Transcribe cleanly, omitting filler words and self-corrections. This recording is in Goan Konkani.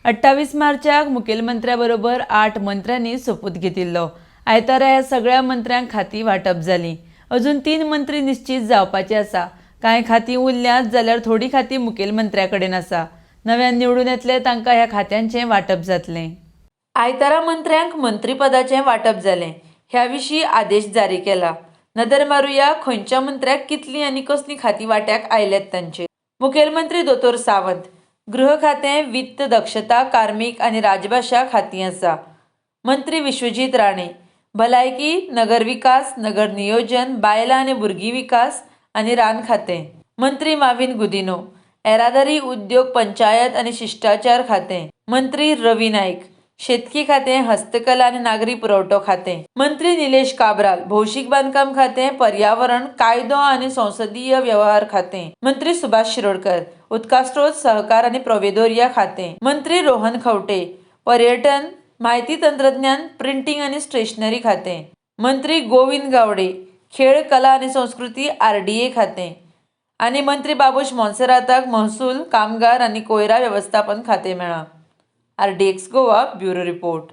28 मार्चाक मुखेलमंत्र्या बरोबर 8 मंत्र्यांनी सोपूत घेतिल्लो. आयतारा ह्या सगळ्या मंत्र्यांक खातीं वांटप जालीं. अजून 3 मंत्री निश्चीत जावपाचे आसा. कांय खातीं उरल्यांत जाल्यार थोडीं खातीं मुखेलमंत्र्या कडेन आसा. नव्यान निवडून येतले तांकां ह्या खात्यांचें वांटप जातलें. आयतारा मंत्र्यांक मंत्रीपदाचें वांटप जालें. ह्या विशीं आदेश जारी केला. नदर मारुया खंयच्या मंत्र्याक कितलीं आनी कसलीं खातीं वांट्याक आयल्यात तांचेर. मुखेलमंत्री दोतोर सावंत, गृह खातें, वित्त, दक्षता, कार्मीक आनी राजभाशा खातीं आसा. मंत्री विश्वजीत राणे, भलायकी, नगर विकास, नगर नियोजन, बायलां आनी भुरगीं विकास आनी रान खातें. मंत्री माविन गुदिन्हो, येरादारी, उद्योग, पंचायत आनी शिश्टाचार खातें. मंत्री रवी नायक, शेतकी खातें, हस्तकला आनी नागरी पुरवठो खातें. मंत्री निलेश काब्राल, भौशीक बांदकाम खातें, पर्यावरण, कायदो आनी संसदीय व्यवहार खातें. मंत्री सुभाष शिरोडकर, उदकास्रोत, सहकार आनी प्रोवेदोरिया खातें. मंत्री रोहन खंवटे, पर्यटन, म्हायती तंत्रज्ञान, प्रिंटींग आनी स्टेशनरी खातें. मंत्री गोविंद गावडे, खेळ, कला आनी संस्कृती, आरडीए खातें. आनी मंत्री बाबूश मोन्सेराताक महसूल, कामगार आनी कोयरा वेवस्थापन खातें मेळ्ळां. RDX Goa, bureau report.